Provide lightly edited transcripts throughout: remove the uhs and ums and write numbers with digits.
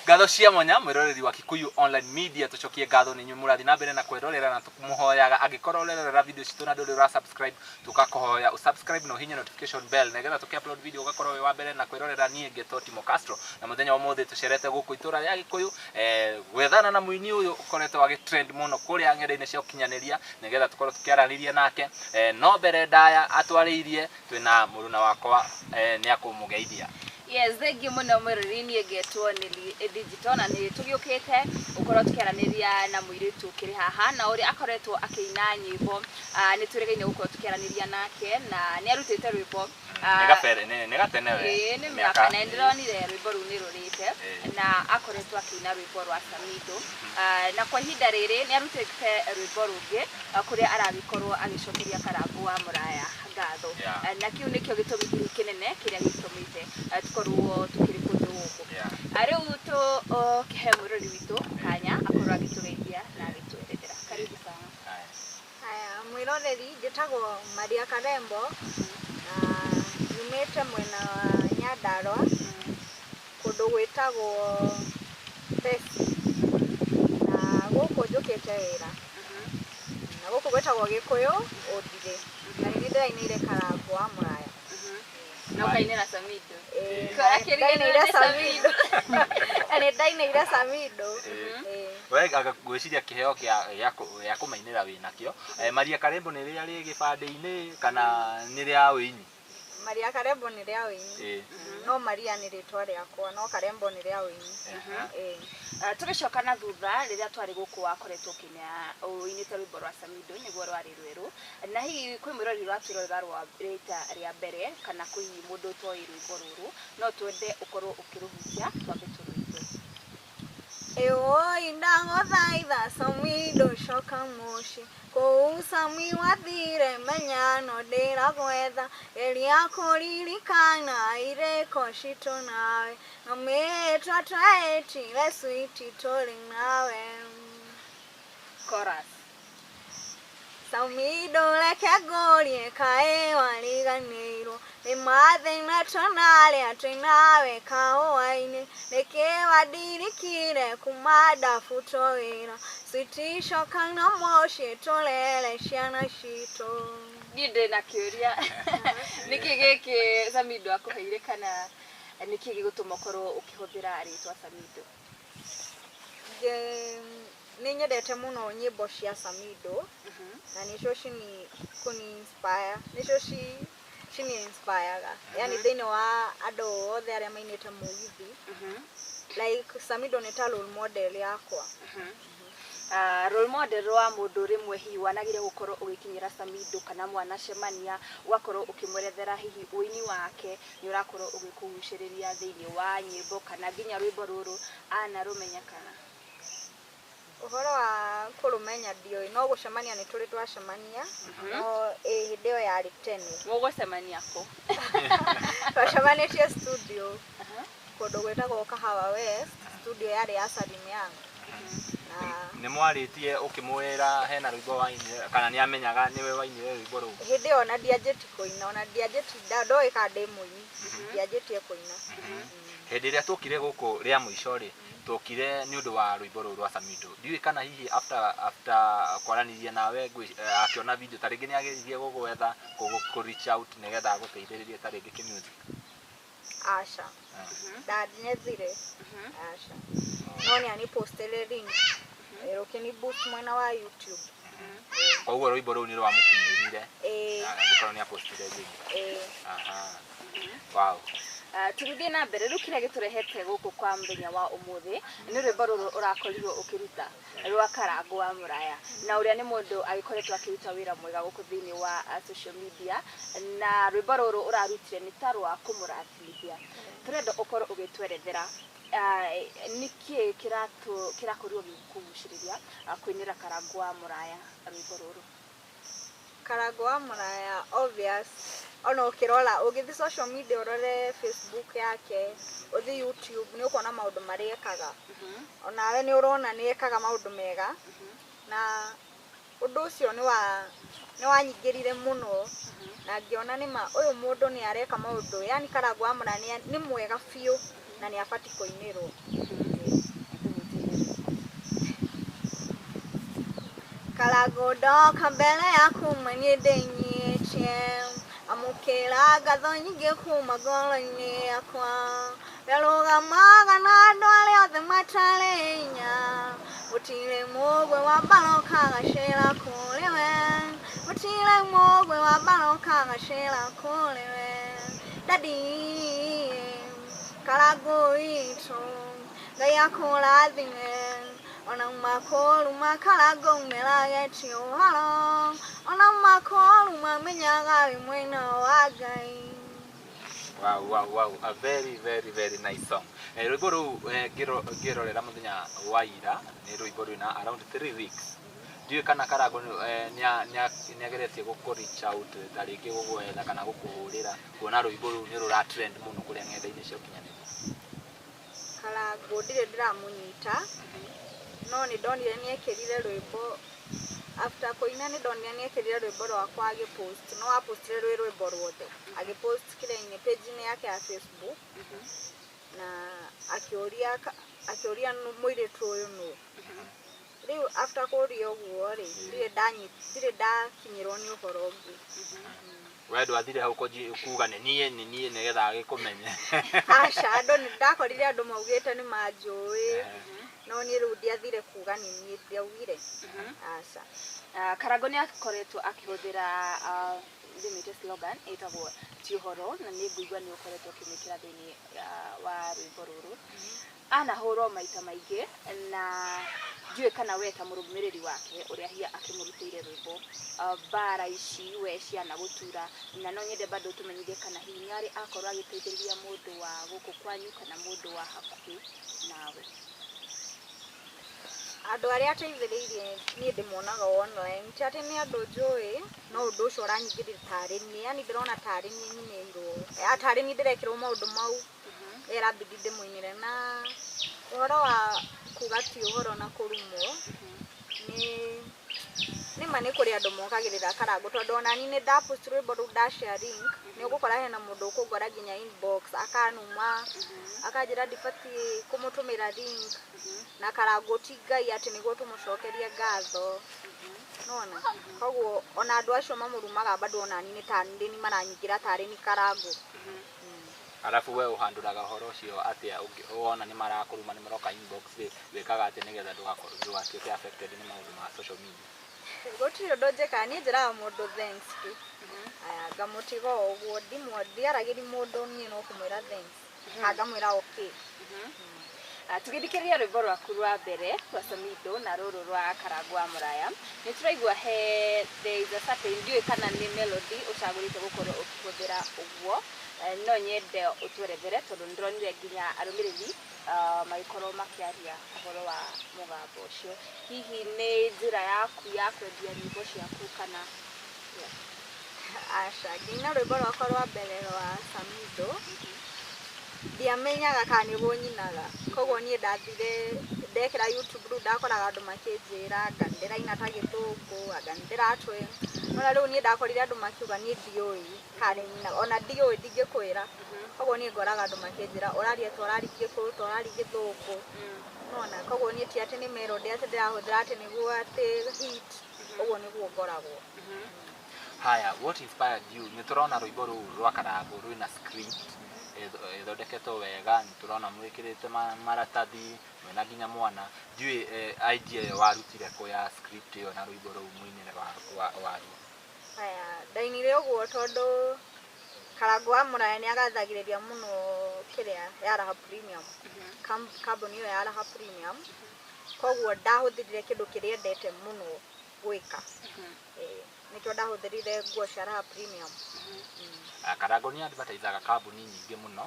Ngatho cia mwanya mwiroreri wa Kikuyu Online Media, tucokie ngatho nĩ inyuĩ mũrathiĩ na mbere na kwĩrorera, na tũmũhoyaga angĩkorwo ũrerorera video citũ na ndũrĩ ũra subscribe, tukakuhoya usubscribe na ũhinye notification bell nĩgetha tũkĩ upload video ũgakorwo wĩ wa mbere na kwĩrorera. Niĩ ngetwo Timo Castro, na mũthenya wa ũmũthĩ tũcerete gũkũ itũra rĩa Gĩkũyũ gwethana na mũini ũyũ ũkoretwo agĩ trend mũno kũrĩa ng'enda-inĩ cia ũkinyanĩria, nĩgetha tũkorwo tũkĩaranĩria nake. No mbere ndaya atwarĩirie, twĩna mũruna wakwa, nĩ akũmũgeithia. Yes, thengiũ mũno mwĩroreri. Niĩ ngetwo Nelly Digital, na nĩ tũgĩũkĩte gũkorwo tũkĩaranĩria na mũirĩtu ũkĩrĩ haha na ũrĩa akoretwo akĩina nyĩmbo. Nĩ twĩrĩgaine gũkorwo tũkĩaranĩria nake, na nĩ arutĩte rwĩmbo. Nĩ gabere, nĩ gatene we. Ĩĩ, nĩ mĩaka, na ndĩronire rwĩmbo rũu nĩ rũrĩte, na akoretwo akĩina rwĩmbo rwa Samido. Na kwa ihinda rĩrĩ nĩ arutĩte rwĩmbo rũngĩ, kũrĩa aragĩkorwo agĩcokeria Karangũ wa Mũraya ngatho. Na kĩu nĩkĩo gĩtũmi hihi kĩnene kĩrĩa gĩtũmĩte tũkorwo tũkĩrĩ kũndũ gũkũ. Rĩu tũkĩhe mwĩrori witũ kanya akorwo agĩtũgeithia na agĩtwerethera. Karibu sana. Haya. Haya, mwĩroreri, njĩtagwo Maria Karembo na nyumĩte mwena wa Nyandarua, kũndũ gwĩtagwo Tesi, na gũkũ njũkĩte wĩra, na gũkũ gwĩtagwo Gĩkũyũ Ũndirĩ, na nĩ ndĩrainĩire Karangũ wa Mũraya. Na ũkainĩra Samido. Ĩĩ, Akĩriganĩrwo ndainĩire nĩ Samido, na nĩ ndainĩire Samido. Ĩĩ. We ngwĩciria kĩheo gĩa kũmainĩra wĩ nakĩo. Maria Karembo nĩ rĩrĩa rĩ gĩbandĩ-inĩ kana nĩ rĩa wĩini? Maria Karembo nĩ rĩa wĩini. No Maria nĩ rĩtwa rĩakwa, no Karembo nĩ rĩa wĩini. Ĩĩ. Tũgĩcoka na thutha, rĩrĩa twarĩ gũkũ wakoretwo ũkĩina, ũinĩte rwĩmbo rwa Samido, nĩguo rwarĩ rwerũ, na hihi kwĩ mwĩroreri ũratwĩrorera rwa rita rĩa mbere, kana kwĩ hihi mũndũ ũtoĩ rwĩmbo rũrũ, no twende ũkorwo ũkĩrũhutia, twambe tũrũigue. Ĩwoi, ndagũthaitha Samido, coka mũciĩ. Kũu Sami wathire, menya no ndĩragwetha. Geria kũririkana irĩko citũ nawe, na mĩĩtwa tweĩtire switi tũrĩ nawe. Chorus. Samido, reke ngũrie, kaĩ wariganĩirwo nĩ mathĩna tũnarĩa twĩ nawe kahũa-inĩ? Nĩkĩ wandirikire kuma ndabutwo wĩra? Switi, coka na mũciĩ tũrere ciana citũ. Niĩ ndĩ na kĩũria: nĩkĩ gĩkĩ Samido akũheire, kana nĩkĩ gĩgũtũma ũkorwo ũkĩhũthĩra rĩtwa Samido? Nĩ nyendete mũno nyĩmbo cia Samido, na nĩcio cini kũni inspire, nĩcio cini inspireaga, yani thĩinĩ wa andũ othe arĩa mainĩte mũgithi, like Samido nĩ ta role model yakwa. Role model wa mũndũ rĩmwe hihi wanageria gũkorwo ũgĩkinyĩra Samido, kana mwanacemania ũgakorwo ũkĩmwerethera hihi ũini wake nĩ ũrakorwo ũgĩkũgucĩrĩria thĩinĩ wa nyĩmbo, kana nginya rwĩmbo rũrũ anarũmenya kana? Ũhoro wa kũrũmenya ndiũĩ, no gũcemania nĩ tũrĩ twacemania, no ĩ hĩndĩ ĩyo yarĩ tene. Mũgũcemania kũ? Twacemanĩtie studio, kũndũ gwĩtagwo Kahawa West, studio yarĩ ya Salim Young, na Nĩ mwarĩtie ũkĩmwĩra hena rwĩmbo wainire, kana nĩ amenyaga nĩwe wainire rwĩmbo rũu? Hĩndĩ ĩyo ona ndianjĩti kũina, ona ndianjĩti, ndoĩ kana ndĩ mũini, ndianjĩtie kũina. Hĩndĩ ĩrĩa tuokire gũkũ rĩa mũico rĩ, tuokire nĩ ũndũ wa rwĩmbo rũu rwa Samido. Ndiũĩ kana hihi after kwaranĩria nawe, akĩona video, ta rĩngĩ nĩ ageririe gũgwetha, kũ reach out nĩgetha agũteithĩrĩrie ta rĩngĩ kĩ-music? Aca, ndanyethire, aca, no nĩ anipostire link rũkĩni boost mwena wa YouTube. Koguo rwĩmbo rũu nĩ rwamũkinyĩrire? Ĩĩ. Angĩkorwo nĩ apostire link. Ĩĩ. Aha, wow. Tũgĩthiĩ na mbere, rĩu kĩrĩa gĩtũrehete gũkũ kwa mũthenya wa ũmũthĩ nĩ rwĩmbo rũrũ ũrakorirwo ũkĩruta rwa Karangũ wa Mũraya, na ũrĩa nĩ mũndũ agĩkoretwo akĩruta wĩra mwega gũkũ thĩinĩ wa social media, na rwĩmbo rũrũ ũrarutire nĩ ta rwa kũmũrathimithia. Tũrenda ũkorwo ũgĩtwerethera nĩkĩ kĩrakorirwo gĩgĩkũgucĩrĩria kũinĩra Karangũ wa Mũraya rwĩmbo rũrũ. Karangũ wa Mũraya, obvious, ona ũkĩrora, ũngĩthiĩ social media, ũrore Facebook yake, ũthiĩ YouTube, nĩ ũkuona maũndũ marĩa ekaga. Onawe nĩ ũrona nĩ ekaga maũndũ mega, na ũndũ ũcio nĩ wanyingĩrire mũno, na ngĩona nĩma ũyũ mũndũ nĩ areka maũndũ, yani Karangũ wa Mũraya nĩ mwega biũ na nĩ abatiĩ kũinĩrwo. Karangũ ndoka mbere yaku mwenye ndĩnyihĩtie amũkĩra ngatho nyingĩ kuma ngoro-inĩ yakwa ndarũgamaga na andũ arĩa othe matarĩ hinya gũtirĩ mũgwe wa mbara ũkagacĩra kũrĩ we gũtirĩ mũgwe wa mbara ũkagacĩra kũrĩ we dadi Karangũ witũ Ngai akũrathime ona makũruma Karangũ merage ti ũhoro ona makũruma menyaga wĩ mwena wa Ngai. Wow, wow, wow, a very, very, very nice song. Rwĩmbo rũu ngĩrorera mũthenya wa ira nĩ rwĩmbo rwĩna around 3 weeks. Ndiũĩ kana Karangũ nĩageretie gũkũ reach out ta rĩngĩ gũgwetha kana gũkũhũrĩra kuona rwĩmbo rũu nĩ rũra trend mũno kũrĩa ng'enda-inĩ cia ũkinyanĩria. Karangũ ndirĩ ndĩramũnyita no nĩ ndonire nĩekĩrire rwĩmbo after kũina nĩ ndonire nĩekĩrire rwĩmbo rwakwa agĩpost no apostire rwĩ rwĩmbo ruothe agĩpost kĩrĩa-inĩ page-inĩ yake ya Facebook na akĩũria mũirĩtu ũyũ nũ. Rĩu after kũria ũguo rĩ ndirĩ ndakinyĩrwo nĩ ũhoro ũngĩ. We ndwathire hau kuga nĩ niĩ nĩgetha agĩkũmenye. Aca andũ nĩ ndakorire andũ maugĩte nĩ manjũĩ no niĩ rĩu ndiathire kuga nĩ niĩ ndiaugire. Aca. Karangũ nĩ akoretwo akĩhũthĩra ndĩmĩte slogan ĩtagwo ti ũhoro na nĩ ngũigua nĩ ũkoretwo ũkĩmĩkĩra thĩinĩ wa rwĩmbo rũrũ. Anahũrwo maita maingĩ na ndiũĩ kana we ta mũrũmĩrĩri wake ũrĩa hihi akĩmũrutĩire rwĩmbo mbara ici we ciana gũtura na no nyende bado tũmenyithie kana hihi nĩ arĩ akorwo agĩteithĩrĩria mũndũ wa gũkũ kwanyu kana mũndũ wa hakuhĩ nawe. Andũ arĩa ateithĩrĩirie niĩ ndĩmonaga online ti atĩ nĩ andũ njũĩ no ũndũ ũcio ũranyingĩrĩra tarĩ niĩ yani ndĩrona tarĩ niĩ nyinĩirwo tarĩ niĩ ndĩrekĩrwo maũndũ mau ĩrabidi ndĩmũinĩre na ũhoro wa kuga ti ũhoro na kũrumwo nĩ ma nĩ kũrĩ andũ mokagĩrĩra Karangũ tondũ ona niĩ nĩ ndapost rwĩmbo rũu ndashare link nĩ ũgũkora hena mũndũ ũkũngora nginya inbox akanuma akanjĩra ndibatiĩ kũmũtũmĩra link na Karangũ ti Ngai atĩ nĩguo tũmũcokerie ngatho nona koguo ona andũ acio mamũrumaga bado ona niĩ nĩ tarĩ niĩ maranyingĩra tarĩ ni Karangũ. Arabu we ũhandũraga ũhoro ũcio atĩa wona nĩ marakũruma nĩ maroka inbox rĩ wĩkaga atĩa nĩgetha ndũgatuĩke affected nĩ maũndũ ma social media? Gũtirĩ ũndũ njĩkaga niĩ njĩraga mũndũ thanks tu aya ngamũtiga o ũguo ndiaragĩria mũndũ niĩ no kũmwĩra thanks ngamwĩra okay. Tũgĩthikĩrĩria rwĩmbo rwaku rwa mbere rwa Samido na rũrũ rwa Karangũ wa Mũraya nĩ tũraigua he there is a certain ndiũĩ kana nĩ melody ũcagũrĩte gũkorwo ũkĩhũthĩra ũguo no nyende ũtwerethere tondũ nĩndĩronire nginya arũmĩrĩri magĩkorwo makĩaria ũhoro wa mũgambo ũcio hihi nĩ njĩra yaku ya kwendia nyĩmbo ciaku kana? Aca ngĩina rwĩmbo rwakwa rwa mbere rwa Samido ndiamenyaga kana nĩguo nyinaga koguo niĩ ndathire ndekĩra YouTube rĩu ndakoraga andũ makĩnjĩra anga ndĩraina ta gĩthũngũ anga ndĩratwe nona rĩu niĩ ndakorire andũ makiuga niĩ ndiũĩ kana nyinaga ona ndiũĩ ndingĩkwĩra koguo niĩ ngoraga andũ makĩnjĩra ũraria ta ũraria gĩkũyũ ta ũraria gĩthũngũ nona koguo niĩ ti atĩ nĩ melody atĩ ndĩrahũthĩra atĩ nĩguo atĩ hit ũguo nĩguo ngoragwo. Haya, what inspired you? Nĩ tũrona rwĩmbo rũu rwa Karangũ rwĩna script ĩthondeketwo wega nĩ tũrona mwĩkĩrĩte maratathi mwĩna nginya mwana ndiũĩ idea ĩyo warutire kũ ya script ĩyo na rwĩmbo rũu mũinĩre waruo? Aya ndainire ũguo tondũ Karangũ wa Mũraya nĩ agathagĩrĩria mũno kĩrĩa ya Raha Premium kambuni ĩyo ya Raha Premium koguo ndahũthĩrire kĩndũ kĩrĩa endete mũno gwĩka nĩkĩo ndahũthĩrire nguo cia Raha Premium. Karangũ nĩ advertisaga kambuni nyingĩ mũno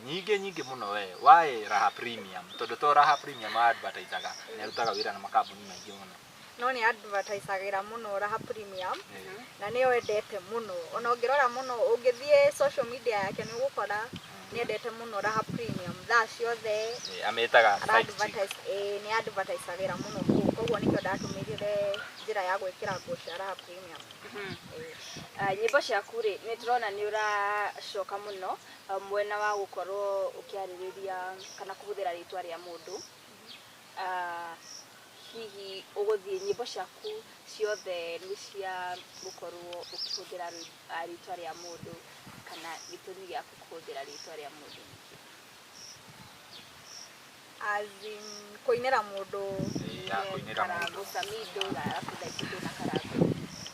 nyingĩ mũno we why Raha Premium tondũ to Raha Premium advertisaga nĩ arutaga wĩra na makambuni maingĩ mũno no nĩ advertisagĩra mũno Raha Premium na nĩyo endete mũno ona ũngĩrora mũno ũngĩthiĩ social media yake nĩ ũgũkora nĩ endete mũno Raha Premium thaa ciothe amĩtaga side chick nĩ advertisagĩra mũno kũu koguo nĩkĩo ndatũmĩrire njĩra ya gwĩkĩra nguo cia Raha Premium. Nyĩmbo ciaku rĩ nĩ tũrona nĩ ũracoka mũno mwena wa gũkorwo ũkĩarĩrĩria kana kũhũthĩra rĩtwa rĩa mũndũ Hihi ũgũthiĩ nyĩmbo ciaku ciothe nĩ cia gũkorwo ũkĩhũthĩra rĩtwa rĩa mũndũ kana gĩtũmi gĩaku kũhũthĩra rĩtwa rĩa mũndũ nĩkĩ? As in kũinĩra mũndũ? Ya kũinĩra mũndũ. Karangũ, Samido, arabu thaa ici twĩna Karangũ.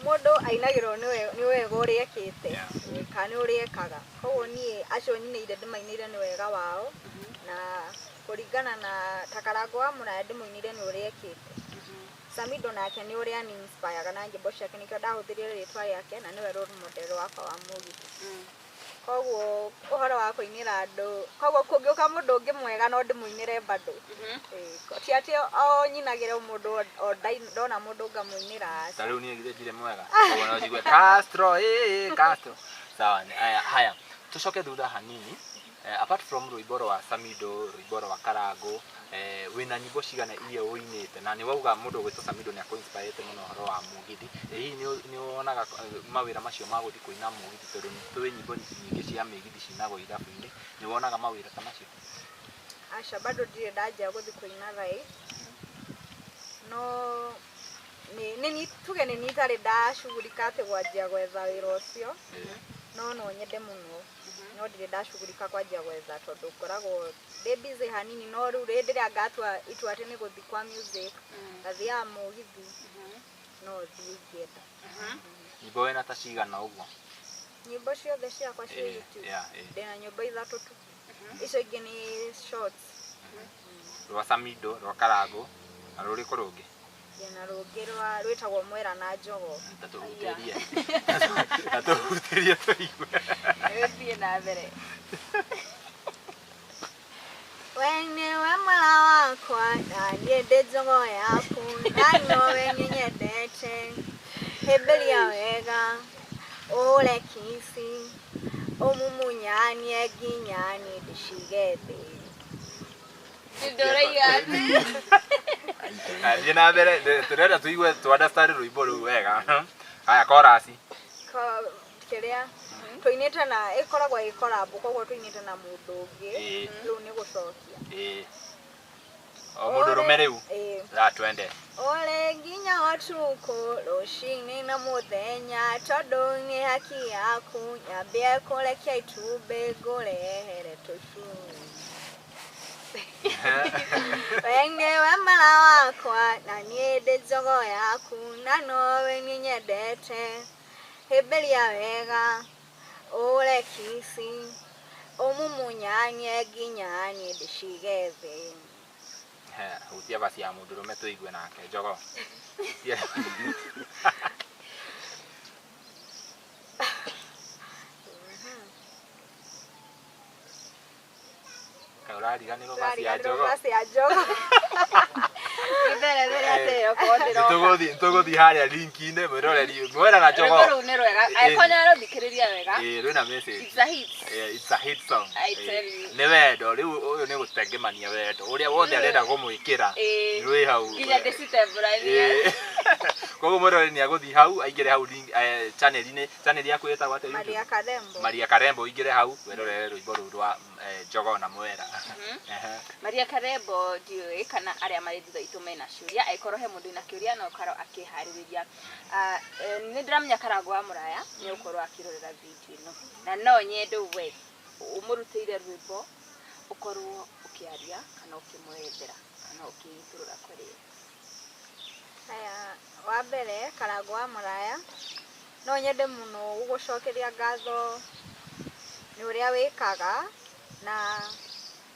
Mũndũ ainagĩrwo nĩ wega ũrĩa ekĩte kana nĩ ũrĩa ekaga. Koguo niĩ acio nyinĩire ndĩmainĩire nĩ wega wao, na kũringana na ta Karangũ wa Mũraya ndĩmũinĩire nĩ ũrĩa ekĩte. Samido nake nĩ ũrĩa ni inspireaga na nyĩmbo ciake, nĩkĩo ndahũthĩrire rĩtwa rĩake, na nĩwe role model wakwa wa mũgithi. Koguo ũhoro wa kũinĩra andũ, koguo kũngĩũka mũndũ ũngĩ mwega no ndĩmũinĩre bado. Ti atĩ o nyinagĩre mũndũ o ndona mũndũ ngamũinĩra, aca. Ta rĩu niĩ githĩ ndirĩ mwega? Koguo no njigue Castro, Castro. Sawa, haya tucoke thutha hanini. Apart from rwĩmbo rwa Samido, rwĩmbo rwa Karangũ, wĩna nyĩmbo cigana iria ũinĩte? Na nĩ wauga mũndũ ũgwĩtwo Samido nĩ akũ-inspirete mũno ũhoro wa mũgithi. Hihi nĩ wonaga mawĩra macio ma gũthiĩ kũina mũgithi, tondũ nĩ tũĩ nyĩmbo nyingĩ cia mĩgithi cinagwo irabu-inĩ, nĩ wonaga mawĩra ta macio? Aca, bado ndirĩ ndanjia gũthiĩ kũina live, no nĩ tuge nĩ niĩ itarĩ ndacugurika atĩ gwanjia gwetha wĩra ũcio, no no nyende mũno, no ndirĩ ndacugurika kwanjia gwetha tondũ ngoragwo ndĩ busy hanini. No rĩu hĩndĩ ĩrĩa ngatua itua atĩ nĩ gũthiĩ kwa music, ngathiaga mũgithi, no thiĩ ingĩenda. Nyĩmbo wĩna ta cigana ũguo? Nyĩmbo ciothe ciakwa ciĩ YouTube? Yeah. Ndĩna nyĩmbo 3 tu, icio ingĩ nĩ shorts. Rwa Samido, rwa Karangũ, na rũrĩkũ rũngĩ? Ndĩna rũngĩ rwa rwĩtagwo Mwera na Njogo. Ta tũhutĩrie tũigue. Thiĩ na mbere. We nĩwe mwera wakwa na niĩ ndĩ njogo yaku, na nowe nĩnyendete. Hĩmbĩria wega, ũhũre kici, ũmumunyanie nginya niĩ ndĩcige thĩ. Ndũraiga atĩ Thiĩ na mbere, tũrenda tũigue tu understand rwĩmbo rũu wega. Haya, chorus. Kĩrĩa tũinĩte na ĩkoragwo ĩ collab, koguo tũinĩte na mũndũ ũngĩ, rĩu nĩ gũcokia. O mũndũrũme rĩu. Ĩĩ. Tha twende. Ũrĩ nginya ũtukũ, rũcinĩ na mũthenya, tondũ nĩ haki yaku, nyambie kũrekia itumbĩ ngũrehere tũcui. We nĩwe mwera wakwa na niĩ ndĩ njogo yaku, na nowe nĩnyendete. Hĩmbĩria wega, ũhũre kici, ũmumunyanie nginya niĩ ndĩcige thĩ. Hutia basi ya mũndũrũme tũigue nake njogo. Kaĩ ũrariganĩrwo basi ya njogo? Basi ya njogo. Mbere mbere atĩ okorwo ndĩroka. Tũgũthiĩ harĩa link-inĩ mwĩroreri mwera na njogo. Rwĩmbo rũu nĩ rwega, angĩkorwo nĩ arũthikĩrĩria wega. Ĩĩ, rwĩna message. It's a hit. It's a hit song. I tell you. Nĩ wendo rĩu, ũyũ nĩ gũtengemania wendo ũrĩa wothe arenda kũmwĩkĩra rwĩ hau. Nginya ndĩcitembũranie. Koguo mwĩroreri nĩ agũthiĩ hau aingĩre hau link channel-inĩ, channel yaku ĩtagwo atĩa YouTube? Maria Karembo. Maria Karembo, ingĩre hau wĩrorere rwĩmbo rũu rwa njogo na mwera. Maria Karembo, ndiũĩ kana arĩa marĩ thutha itũ mena ciũria. Angĩkorwo he mũndũ wĩna kĩũria no ũkorwo akĩharĩrĩria. Nĩ ndĩramenya Karangũ wa Mũraya nĩ ũkorwo akĩrorera video ĩno, na no nyende we ũmũrutĩire rwĩmbo ũkorwo ũkĩaria kana ũkĩmwerethera kana ũkĩitũrũra kũrĩ we. Haya, wa mbere Karangũ wa Mũraya, no nyende mũno gũgũcokeria ngatho nĩ ũrĩa wĩkaga, na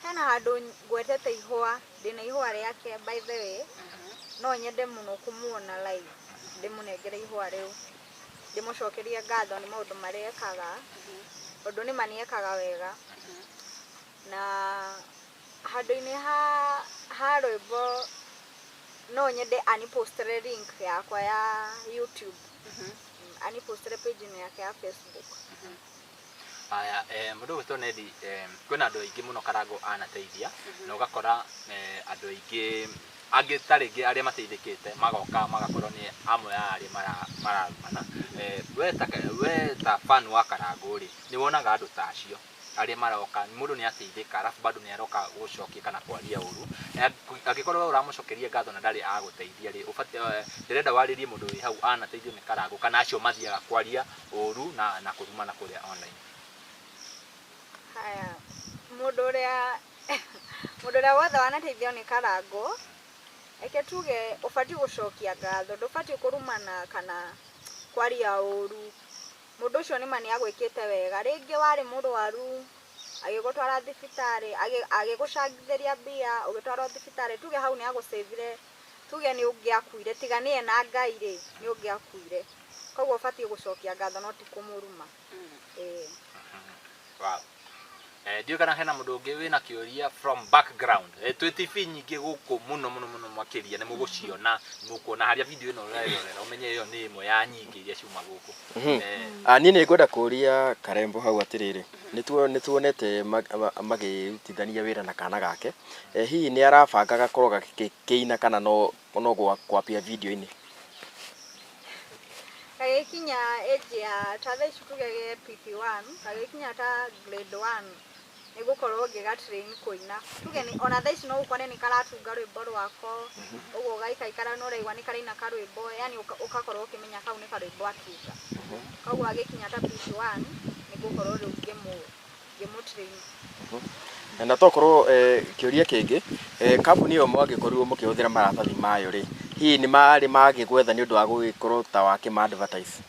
hena handũ ngwetete ihũa, ndĩna ihũa rĩake by the way, no nyende mũno kũmuona live, ndĩmũnengere ihũa rĩu, ndĩmũcokerie ngatho nĩ maũndũ marĩa ekaga, tondũ nĩma nĩ ekaga wega. Na handũ-inĩ ha rwĩmbo no nyende anipostere link yakwa ya YouTube, anipostere page-inĩ yake ya Facebook. Haya, mũndũ ũgwĩtwo Nedi, kwĩna andũ aingĩ mũno Karangũ anateithia, na ũgakora andũ aingĩ angĩ ta rĩngĩ arĩa mateithĩkĩte magoka magakorwo nĩ amwe a arĩa mararumana. We ta fan wa Karangũ rĩ, nĩ wonaga andũ ta acio arĩa maroka, mũndũ nĩ ateithĩka arabu bado nĩ aroka gũcokia kana kwaria ũru? Angĩkorwo ũramũcokeria ngatho na ndarĩ agũteithia rĩ, ũbatiĩ ndĩrenda warĩrie mũndũ wĩ hau anateithio nĩ Karangũ kana acio mathiaga kwaria ũru na kũrumana kũrĩa online. Haya, mũndũ ũrĩa wothe wanateithio nĩ Karangũ, reke tuge ũbatiĩ gũcokia ngatho, ndũbatiĩ kũrumana kana kwaria ũru. Mũndũ ũcio nĩma nĩagwĩkĩte wega, rĩngĩ warĩ mũrwaru agĩgũtwara thibitarĩ, agĩgũcangithĩria mbia ũgĩtwarwo thibitarĩ, tuge hau nĩagũcĩvire, tuge nĩ ũngĩakuire, tiga nĩye na Ngai rĩ, nĩ ũngĩakuire. Koguo ũbatiĩ gũcokia ngatho no ti kũmũruma. Wow. Ndiũĩ kana hena mũndũ ũngĩ wĩna kĩũria from background. Twĩ TV nyingĩ gũkũ mũno mũno mũno makĩria, nĩ mũgũciona, nĩ mũkuona harĩa video ĩno ũrerorera, ũmenye ĩyo nĩ ĩmwe ya nyingĩ iria ciuma gũkũ. Niĩ nĩ ngwenda kũria Karembo hau atĩrĩrĩ, nĩ tuonete magĩrutithania wĩra na kana gake. Hihi nĩ arabanga gakorwo gakĩina kana no kwapia video-inĩ? Gagĩkinya age ya ta thaa ici tuge ge PP1, gagĩkinya ta grade 1 nĩ gũkorwo ngĩga train kũina. Tuge nĩ ona thaa ici no ũkore nĩ karatunga rwĩmbo rwako, ũguo gaikaikara no ũraigua nĩ karaina karwĩmbo, yani ũgakorwo ũkĩmenya kau nĩ karwĩmbo atunga. Koguo agĩkinya ta PP1 nĩ ngũkorwo rĩu ngĩmũ train. Na tokorwo kĩũria kĩngĩ, kambuni ĩyo mwagĩkorirwo mũkĩhũthĩra maratathi mayo rĩ, hihi nĩ marĩ magĩgwetha nĩ ũndũ wa gũgĩkorwo ta wakĩma advertise?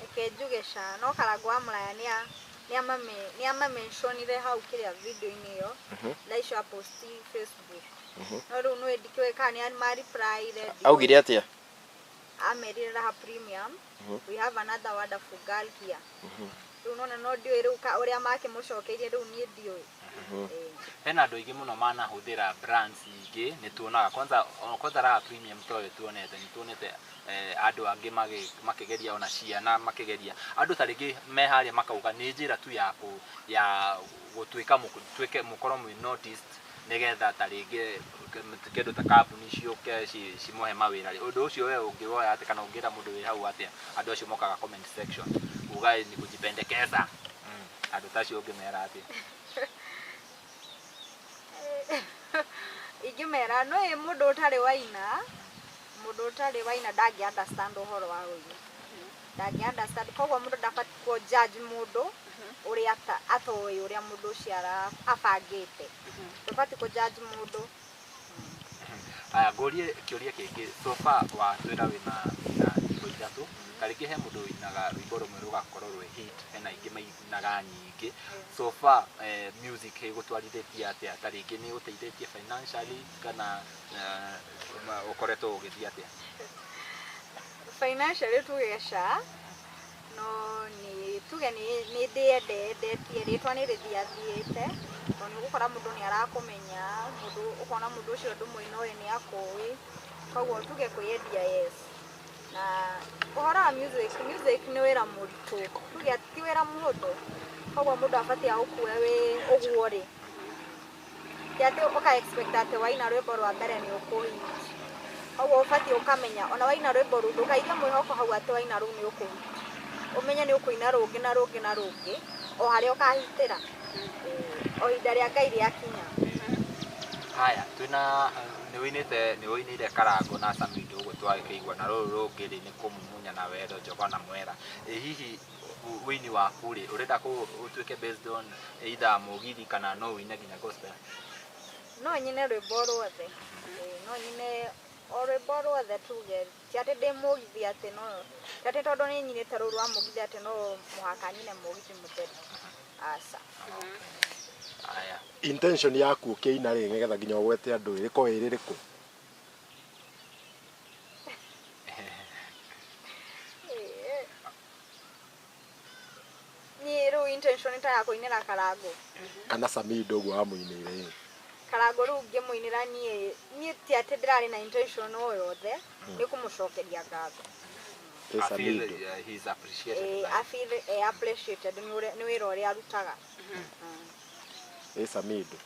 Reke njuge ca, no Karangũ wa Mũraya nĩamamentionire hau kĩrĩa video-inĩ ĩyo, thaa icio aposti Facebook. No rĩu nĩ ndikĩũĩ kana nĩ ma-reply-ire. Augire atĩa? Amerire Raha Premium, we have another wonderful girl here. Rĩu nona no ndiũĩ rĩu ũrĩa makĩmũcokeirie rĩu niĩ ndiũĩ. Hena andũ aingĩ mũno manahũthĩra brands ingĩ, nĩ tuonaga kwanza Raha Premium toyo tuonete, nĩ tuonete andũ angĩ makĩgeria ona ciana makĩgeria andũ ta rĩngĩ me harĩa makauga nĩ njĩra tu ya gũtuĩka tuĩke mũkorwo mwĩ noticed nĩgetha ta rĩngĩ kĩndũ ta kambuni ciũke cimũhe mawĩra rĩ. Ũndũ ũcio we ũngĩwoya atĩa kana ũngĩra mũndũ wĩ hau atĩa andũ acio mokaga comment section uga ni kujipendekeza? Andũ ta acio ũngĩmera atĩa? Ingĩmera no ĩ mũndũ ũtarĩ waina, mũndũ ũtarĩ waina ndangĩ understand ũhoro wa ũini, ndangĩ understand. Koguo mũndũ ndabatiĩ kũ judge mũndũ ũrĩa atoĩ ũrĩa mũndũ ũcio abangĩte, ndũbatiĩ kũ judge mũndũ. Aya, ngũrie kĩũria kĩngĩ. So far watwĩra wĩna nyĩmbo ithatũ, ta rĩngĩ he mũndũ ũinaga rwĩmbo rũmwe rũgakorwo rwĩ hit, hena ingĩ mainaga nyingĩ. So far music ĩgũtwarithĩtie atĩa? Ta rĩngĩ nĩ ĩgũteithĩtie financially kana ũkoretwo ũgĩthiĩ atĩa? Financially tuge ca, no nĩ tuge nĩ ndĩyendetie, rĩtwa nĩ rĩthiathiĩte, tondũ nĩ ũgũkora mũndũ nĩ arakũmenya, mũndũ ũkona mũndũ ũcio ndũmũĩ nowe nĩ akũĩ, koguo tuge kwĩyendia yes. Na ũhoro wa music, music nĩ wĩra mũritũ, tuge ti wĩra mũhũthũ, koguo mũndũ abatiĩ aũkue wĩ ũguo rĩ, ti atĩ ũka expect atĩ waina rwĩmbo rwa mbere nĩ ũkũhit. Koguo ũbatiĩ ũkamenya ona waina rwĩmbo rũu ndũkaige mwĩhoko hau atĩ waina rũu nĩ ũkũhit, ũmenye nĩ ũkũina rũngĩ na rũngĩ na rũngĩ o harĩa ũkahitĩra, o ihinda rĩa Ngai rĩakinya. Haya, twĩna nĩ wũinĩire Karangũ na Samido ũguo twakĩigua, na rũrũ rũngĩ rĩ nĩ kũmumunya na wendo njogo na mwera. Hihi wũini waku rĩ ũrenda ũtuĩke based on either mũgithi kana no wũine nginya gospel? No nyine rwĩmbo ruothe, no nyine o rwĩmbo ruothe, tuge ti atĩ ndĩ mũgithi atĩ no ti atĩ tondũ nĩ nyinĩte rũu rwa mũgithi atĩ no mũhaka nyine mũgithi mũtheri, aca. Aya, intention yaku ũkĩina rĩ nĩgetha nginya ũgwete andũ ĩrĩkorwo ĩrĩ rĩkũ? Niĩ rĩu intention ta ya kũinĩra Karangũ kana Samido ũguo wamũinĩire ĩ? Karangũ rĩu ngĩmũinĩra niĩ ti atĩ ndĩrarĩ na intention o yothe, nĩ kũmũcokeria ngatho. Ĩ I feel Samido he's appreciated. I feel appreciated nĩ wĩra ũrĩa arutaga. Ĩ Samido?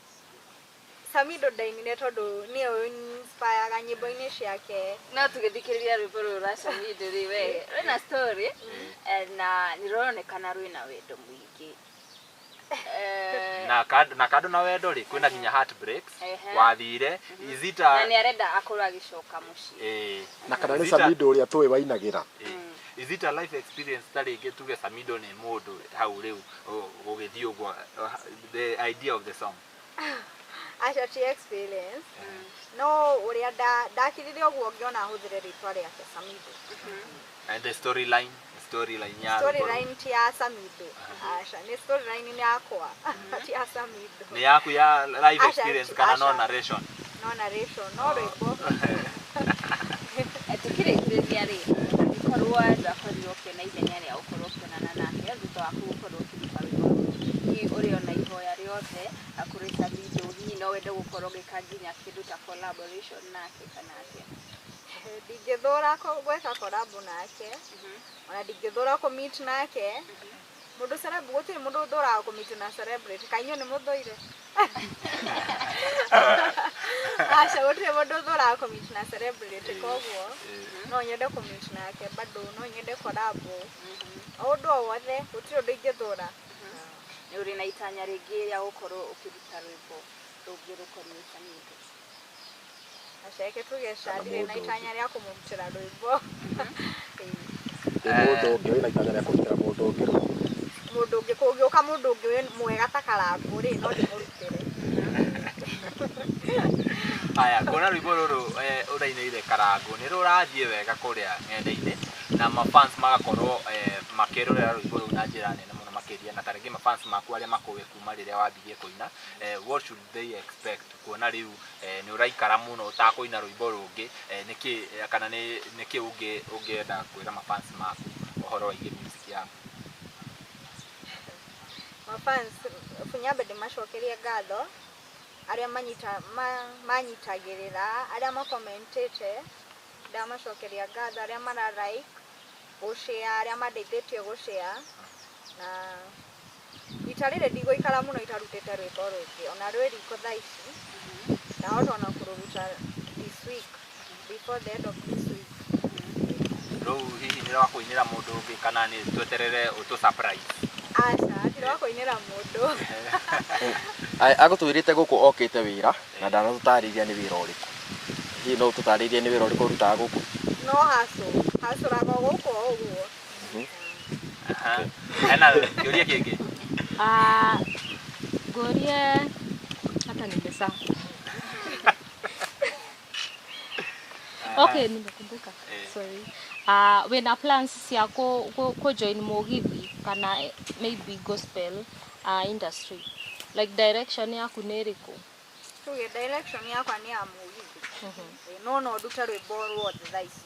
Samido ndainire tondũ nĩwe inspire nyĩmbo-inĩ ciake. No tũgĩthikĩrĩria rwĩmbo rũrũ rwa Samido rĩ, we rwĩna story na nĩ rũronekana rwĩna wendo mũingĩ. Na kando na wendo rĩ kwĩna nginya heartbreaks wathire is it a na nĩ arenda akorwo agĩcoka mũciĩ na kana nĩ Samido ũrĩa tũĩ wainagĩra. Is it a life experience ta rĩngĩ tuge Samido nĩ mũndũ hau rĩu gũgĩthiĩ ũguo the idea of the song? Aca ti experience no ũrĩa ndakirire ũguo ngĩona hũthĩre rĩtwa rĩake Samido. And the storyline ya storyline ti ya Samido. Aca nĩ storyline nĩ yakwa ti ya Samido. Nĩ yaku ya life experience kana no narration? No narration no rwĩmbo. Tukĩrĩkĩrĩria rĩ angĩkorwo ndwakorirwo ũkĩona ithenya rĩa gũkorwo ũkĩonana nake thutha waku gũkorwo ũkĩruta rwĩmbo rũrũ, hihi ũrĩ ona ihoya rĩothe kũrĩ Samido, hihi no wende gũkorwo ũgĩka nginya kĩndũ ta collaboration nake kana atĩa? Ndingĩthũra gwĩka collab nake ona ndingĩthũra kũ meet nake. Mũndũ celeb gũtirĩ mũndũ ũthũraga kũ meet na celebrity kaĩ inyuĩ nĩ mũthũire? Aca gũtirĩ mũndũ ũthũraga kũ meet na celebrity koguo no nyende kũ meet nake bado no nyende collab o ũndũ o wothe gũtirĩ ũndũ ingĩthũra. Nĩ ũrĩ na itanya rĩngĩ rĩa gũkorwo ũkĩruta rwĩmbo rũngĩ rũkoniĩ Samido? Aca reke tuge ca ndirĩ na itanya rĩa kũmũrutĩra rwĩmbo. Mũndũ ũngĩ wĩna itanya rĩa kũrutĩra mũndũ ũngĩ rwĩmbo? Mũndũ ũngĩ kũngĩũka mũndũ ũngĩ mwega ta Karangũ rĩ no ndĩmũrutĩre. Aya kuona rwĩmbo rũrũ ũrainĩire Karangũ nĩ rũrathiĩ wega kũrĩa ng'enda-inĩ na mafans magakorwo makĩrorera rwĩmbo rũu na njĩra nene mũno makĩria na tarĩngĩ mafans maku arĩa makũĩ kuma rĩrĩa wambirie kũina, what should they expect kuona rĩu nĩ ũraikara mũno ũtakũina rwĩmbo rũngĩ, nĩkĩ kana nĩkĩ ũngĩenda kwĩra mafans maku ũhoro wĩgiĩ music yaku? Mafans nyambe ndĩmacokerie ngatho arĩa manyitagĩrĩra arĩa makomentĩte ndamacokeria ngatho arĩa mara like gũshare arĩa mandeithĩtie gũshare na rita rĩrĩ ndigũikara mũno itarutĩte rwĩmbo rũngĩ ona rwĩ riko thaa ici ndahota ona kũrũruta this week before the end of this week. Rũu hihi nĩ rwa kũinĩra mũndũ ũngĩ kana nĩ tweterere ũtũ surprise? Aca ti rwa kũinĩra mũndũ. Agũtwĩrĩte gũkũ okĩte wĩra na ndanatũtarĩria nĩ wĩra ũrĩkũ, hihi no ũtũtarĩrie nĩ wĩra ũrĩkũ ũrutaga gũkũ? No hacũraga gũkũ o ũguo. Hena kĩũria kĩngĩ? Ngũrie hata nimesahau. Okay, nimekumbuka. Sorry. Wĩna plans cia ku join mũgithi kana maybe gospel industry? Like direction yaku nĩ ĩrĩkũ? Tuge direction yakwa nĩ ya mũgithi. No no ndute rwĩmbo ruothe thaa ici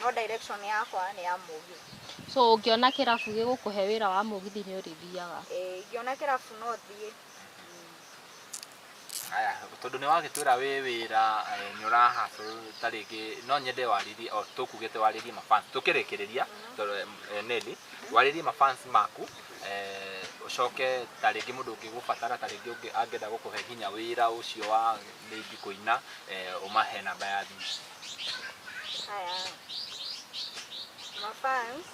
no direction yakwa nĩ ya mũgithi. So ũngĩona kĩrabu gĩgũkũhe wĩra wa mũgithi nĩ ũrĩthiaga? Ingĩona kĩrabu no thiĩ. Aya tondũ nĩ wagĩtwĩra wĩ wĩra nĩ ũrahacũ ta rĩngĩ no nyende warĩrie o tũkugĩte warĩrie mafans tũkĩrĩkĩrĩria tondũ Nelly warĩrie mafans maku ũcoke ta rĩngĩ mũndũ ũngĩgũbatara ta rĩngĩ ũngĩ angĩenda gũkũhe nginya wĩra ũcio wa maybe kũina ũmahe namba ya thimũ. Aya mafans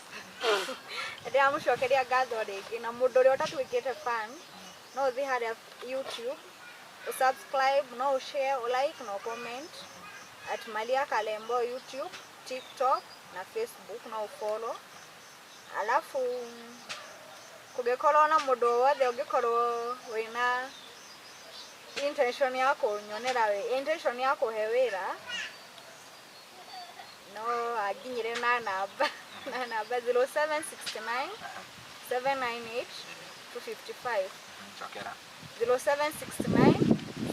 ndĩramũcokeria ngatho rĩngĩ na mũndũ ũrĩa ũtatuĩkĩte fan no ũthiĩ harĩa YouTube subscribe, no share, like, no comment at Malia Kalembo YouTube, TikTok na Facebook no follow. Alafu kũngĩkorwo na mũndũ wothe ũngĩkorwo wĩna intention ya kũnyonera intention ya kũhe wĩra no anginyĩre na namba 0769 798 255. Cokera 0769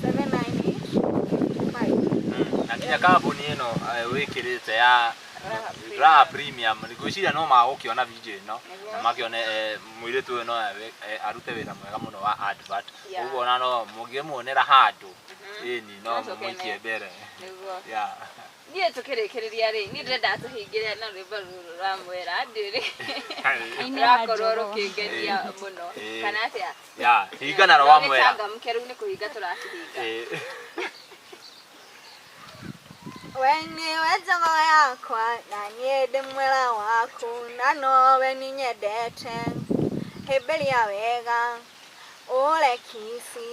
798 255. Na nginya kambuni ĩno wĩkĩrĩte ya Raha Premium ngwĩciria no magũkĩona video ĩno na makĩone mũirĩtu ũyũ no arute wĩra mwega mũno wa advert ũguo ona no mũngĩmuonera handũ ĩni no mũmũikie mbere. Niĩ tũkĩrĩkĩrĩria rĩ niĩ ndĩrenda tũhingĩre na rwĩmbo rũrũ rwa mwera ndĩrĩ rũrakorwo rũkĩngenia mũno kana atĩa? Ya hinga na rwa mwera gĩcangamke rĩu nĩ kũhinga tũrakĩhinga. We nĩwe njogo yakwa na niĩ ndĩ mwera waku na nowe nĩ nyendete Hĩmbĩria wega ũre kici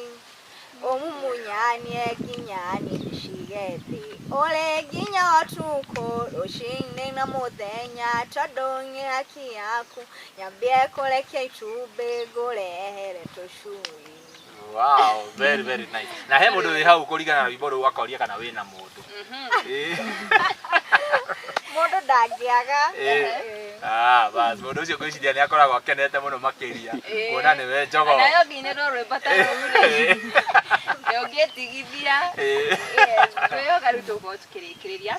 ũmumunyanie nginya niĩ ndĩcige thĩ ũrĩ nginya ũtukũ rũcinĩ na mũthenya tondũ nĩ haki yaku nyambie kũrekia itumbĩ ngũrehere tũcui. Wow, very very nice. Na he mũndũ wĩ hau kũringana na rwĩmbo rũu akoria kana wĩna mũndũ. Mũndũ ndangĩaga. Ah, bas, mũndũ ũcio ngwĩciria nĩ akoragwo akenete mũno makĩria kuona nĩwe njogoo. Nayo ngĩinĩrwo rwĩmbo ta rũu rĩ, ndũngĩtigithia. Twĩhoka rĩu tũgũkorwo tũkĩrĩkĩrĩria.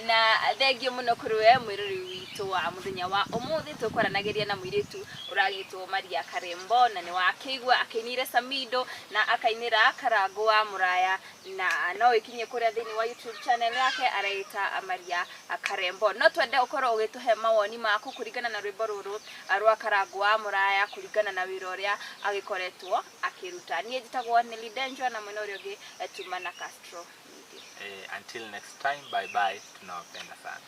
Na thengio mũno kũrĩ we mwĩrori witũ wa mũthenya wa ũmũthĩ, tũkwaranagĩria na mũirĩtu ũragĩtwo Maria Karembo, na nĩ wakĩigua akĩinĩire Samido na akainĩra Karangũ wa Mũraya, na no ĩkinye kũrĩa thĩinĩ wa YouTube channel yake areita Maria Karembo. No twende ũkorwo ũgĩtũhe mawoni maku kũringana na rwĩmbo rũrũ rwa Karangũ wa Mũraya, kũringana na wĩra ũrĩa agĩkoretwo akĩruta. Niĩ njĩtagwo Nelly Denjwa, na mwena ũrĩa ũngĩ Tumana Castro Media. Until next time, bye bye, tunawapenda sana.